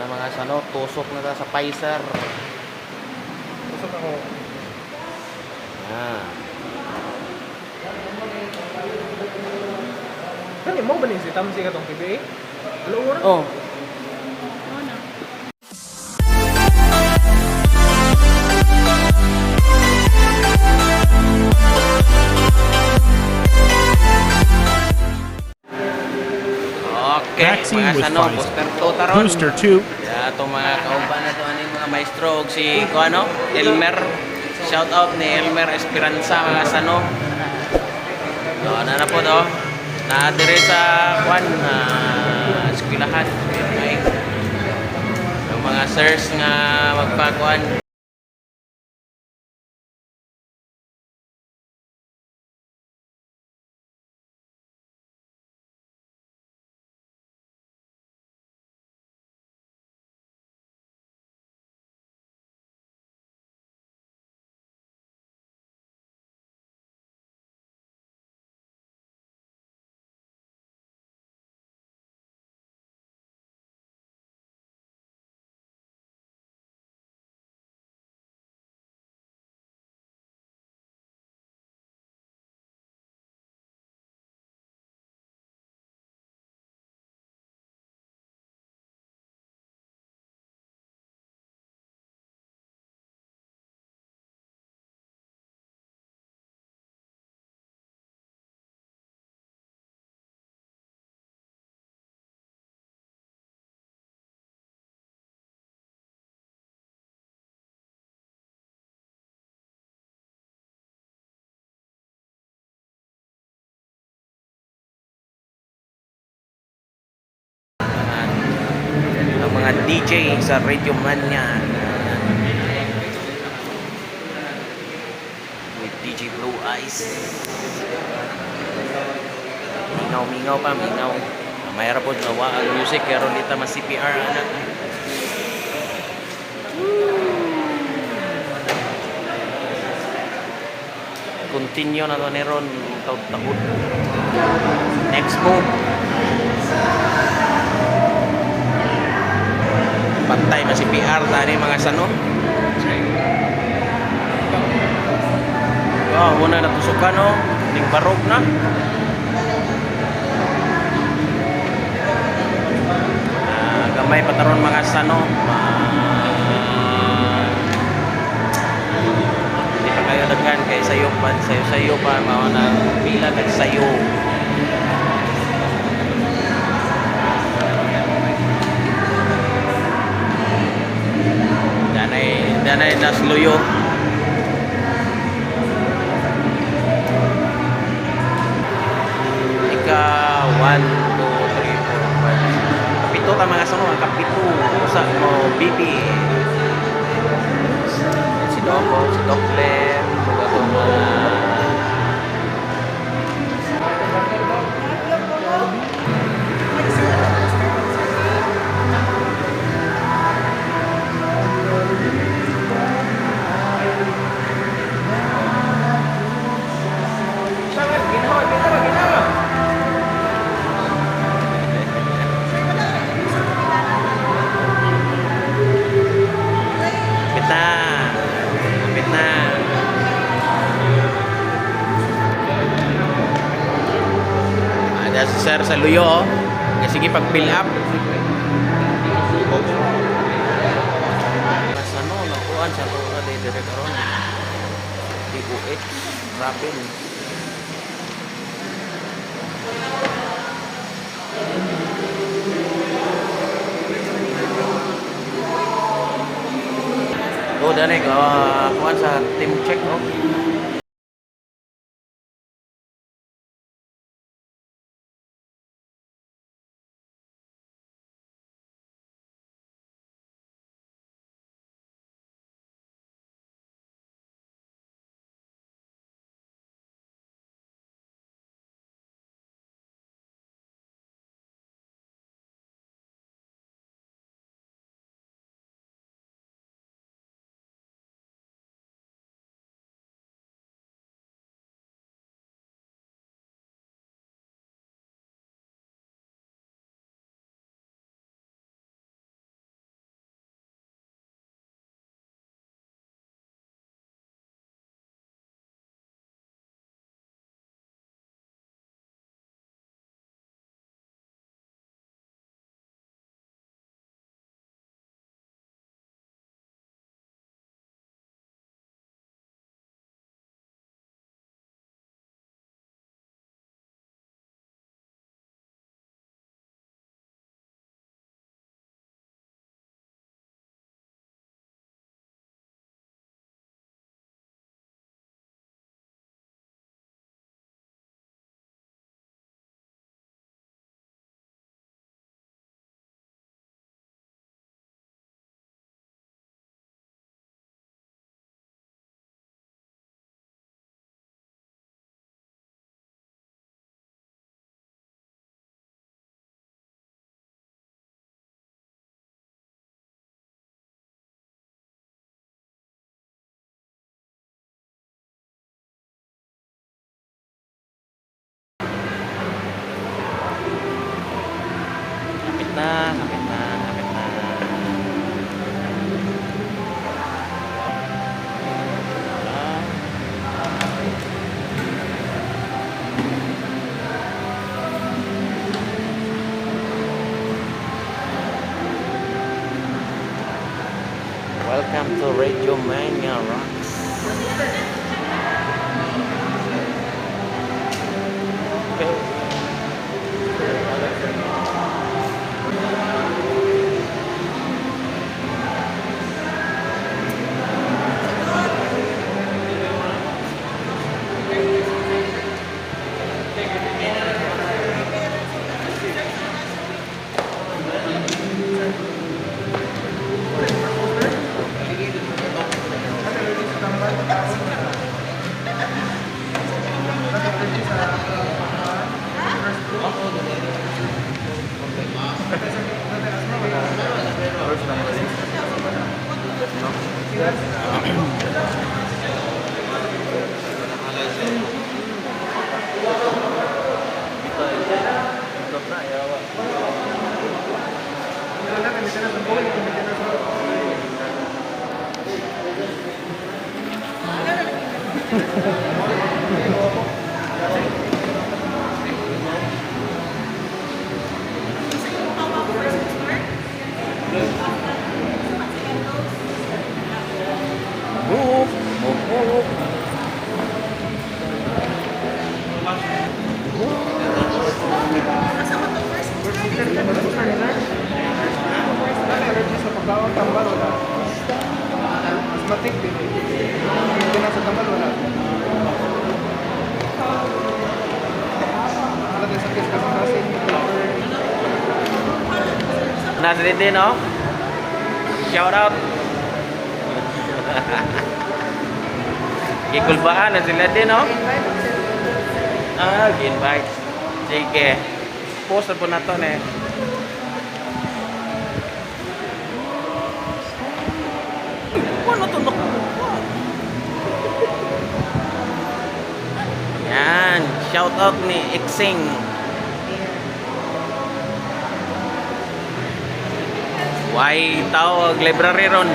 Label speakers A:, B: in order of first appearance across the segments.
A: Na mga sano, tusok na ta sa Pfizer.
B: Tusok ako.
A: Ah.
B: Kani mo ba ni si Tamsi katong PBA? Hello ra.
A: Oh.
C: Ano?
A: Okay,
D: Vaccine
A: mga
D: with
A: sano,
D: Pfizer.
A: booster 2 taron.
D: Booster 2.
A: Ya, itong mga kauban na to aning mga maestro og si ko ano, Elmer. Shout out ni Elmer Esperanza, mga sano. So, ano na po to? Na dire sa kwan na eskwelahan. Ay. Yung mga sirs nga magpakuan. Ang mga DJ sa Radio Mania with DJ Blue Eyes. Mingaw, mingaw pa, mingaw. Mayroon po nawa ang music pero di ta mas CPR ana. Continue na to ni Ron taud-taud. Next move. Pantay ba si PR tani mga sano? Oh, una natusukan no, ning barog na. Ah, gamay pa taron mga sano. Hindi pa kayo daghan kay sayo pa, sayo-sayo pa mao na pila kag sayo. Danay danay nasluyo. Ika 1 2 3 4 5. Kapito ta mga sano, ang kapito usa mo bibi. Si Doc, oh, si Doc Lem, mga to mga.
B: Ginawa, ginawa, ginawa.
A: Kapit na. Kapit na. Ada si Sir sa luyo, oh. Sige, pag fill up. Mas ano, nakuan sa tuwa di dire karon. DOH Travel. Oh, dani ka kuan sa team check oh. Welcome to Radio Mania Rocks. Okay. Move, move, move.
B: Allergy sa pagkaon, tambal wala. Asthmatic din. Hindi na sa tambal wala. Wala din sa case kasi.
A: Nasa din, no? Shout out. Gikulbaan na sila din, no? Ah, invite. Sige. Post na po na to, ne. Ano to nakuha? Yan. Shout out ni Ixing. Why tao ang library ron?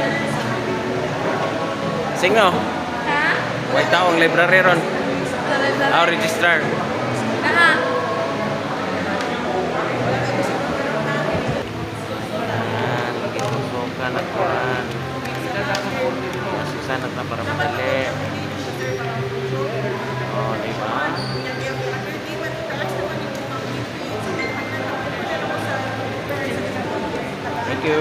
A: Singo.
C: Ha?
A: Why tao ang library ron? Ah, registrar.
C: Ha?
A: Yan, magitusukan at kuhan. Asisan at na para madali. Oh, di ba? Thank you.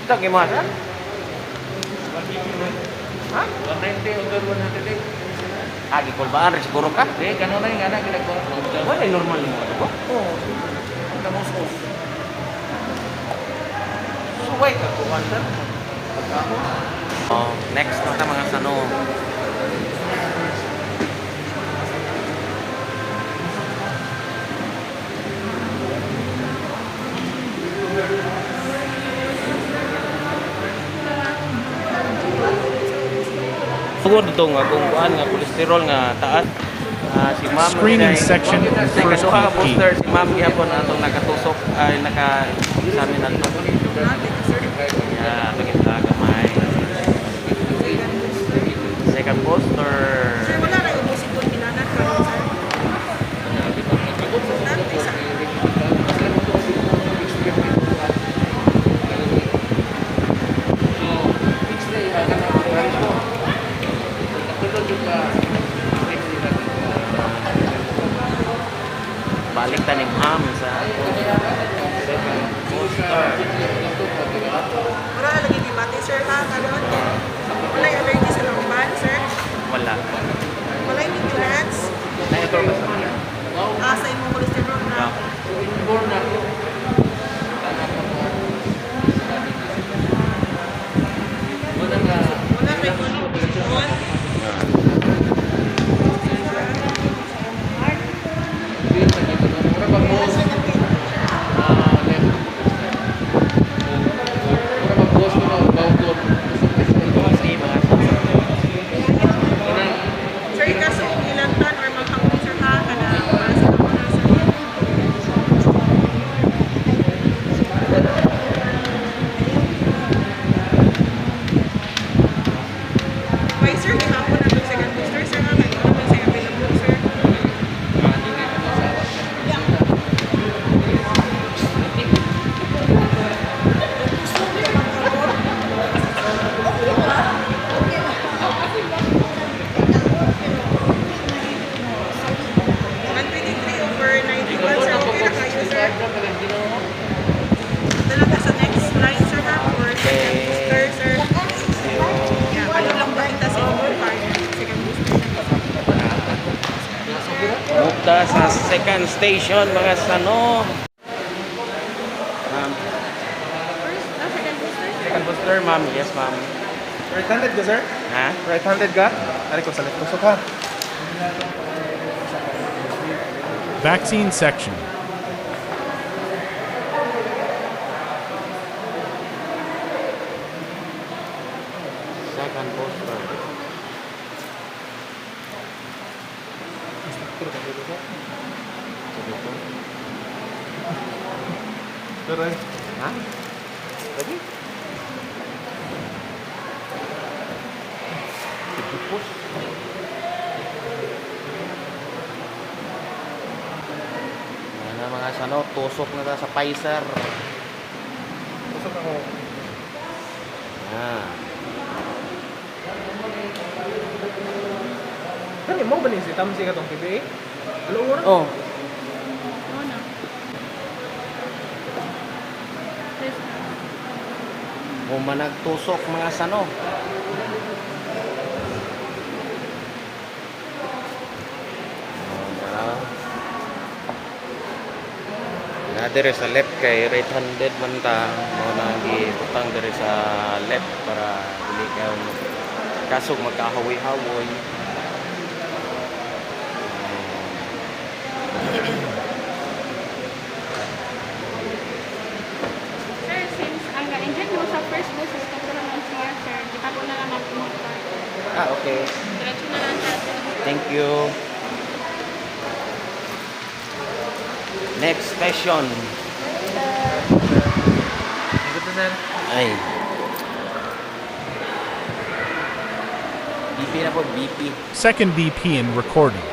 A: Ito, kimuha sir? Ha?
D: 190 over 108.
A: Ah, gikulbaan rin siguro ka?
D: Di, kano na yung anak ginagawa.
A: Wala yung normal mo, ano ba?
D: Oo. Ang kamusos.
A: Suway ka kuhan, sir. Oh, next na ta mga sano. Tugod ito nga kung kuan nga kolesterol nga taas. Ah, si ma'am
E: Screening
A: ay-
E: section and
A: Ay,
E: first
A: kaduha ka
E: peek.
A: booster si ma'am gihapon atong nakatusok ay naka sa amin ato. Yeah, atong ita gamay. Second booster.
F: Sir, wala na yung music kung kinanak karon, sir. Nante sa
A: Balik ta ni ma'am sa second booster. second station, mga sano. Ma'am,
F: First, second booster, sir.
A: Second booster, ma'am. Yes, ma'am.
B: Right-handed ka, sir?
A: Ha?
B: Right-handed ka? Ari ko sa left tusok ha.
C: Vaccine section.
A: Second booster.
B: Instructor ka dito, sir.
A: Sige po.
B: Pero eh,
A: Ha? Lagi? Tipos. Ano mga sano, tusok na ta sa Pfizer.
B: Tusok ako.
A: Ah.
B: Kani mo ba ni si Tamsi katong PBA? Alo ora.
A: Oh,
F: Oo na. First.
A: Humanag tusok mga sano. Ah. Na dire sa left kay right-handed man ta, mao na gibutang dire sa left para dili kayo kasog magkahawoy-hawoy.
F: Sir, since ang na-inject mo sa first dose is katulad ng smart, sir, di pa ko na lang mag-motor.
A: Ah, okay.
F: Diretso na lang siya, sir.
A: Thank you. Next station.
D: Ikot na, sir.
A: Ay. BP na po, BP.
C: Second BP in recording.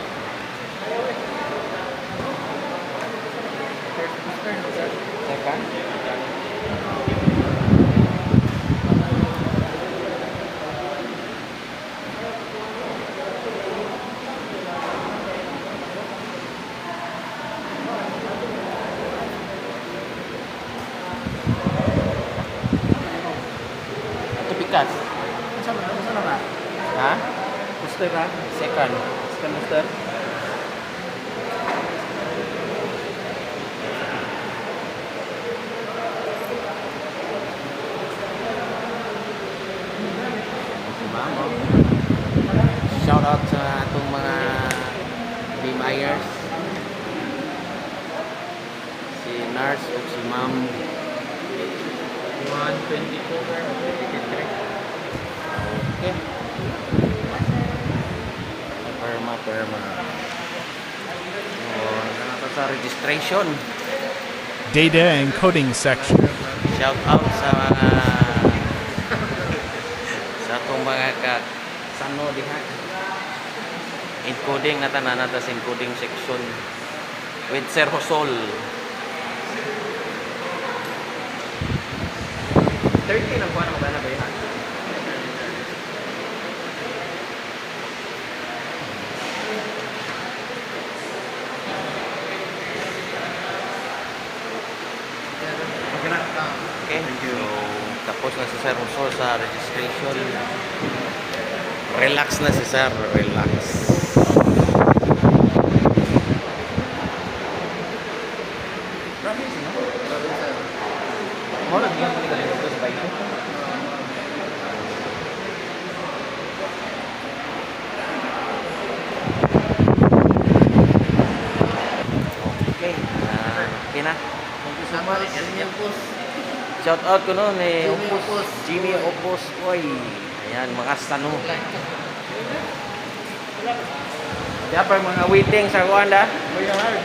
D: First booster, no, sir?
A: Second. Ito pikas.
D: Saan na? Saan na ba?
A: Ha?
D: Booster ha?
A: Second.
D: Second booster.
A: Si ma'am, oh. Shout out sa atong mga BMIers. Si nurse o si ma'am.
D: 122, sir. 123.
A: Okay. Perma, perma. So, nandito sa registration.
C: Data encoding section.
A: Shout out sa atong mga ka sano diha. Encoding na tanan na sa encoding section with Sir Josol. 30 lang kuha na magana ba yan? Okay na. Okay. Thank you. So, tapos na si Sir Josol sa registration. Relax na si Sir. Relax. Province, no? Mo lang yan pala dito sa bayan. Okay. Ah, okay na.
D: Thank you so much. Jimmy Opus.
A: Shout out ko no ni
D: Jimmy
A: Opus.
D: Opus.
A: Jimmy Opus. Oy. Ayan, mga sano. Dapat mga waiting sa kuan da.
B: Kuya Hard.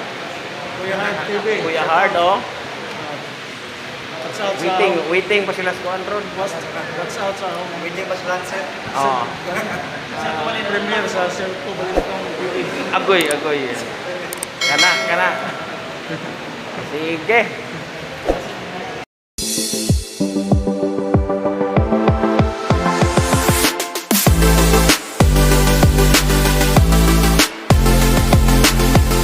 B: Kuya Hard TV.
A: Kuya Hard, oh.
B: Watch out sa
A: Waiting, waiting pa sila sa kuan ron.
B: Watch out sa
D: Waiting pa sa Lancet.
A: Oh.
B: Sa premiere sa Selco Balintong PA.
A: Agoy, agoy. Kana, kana. Sige.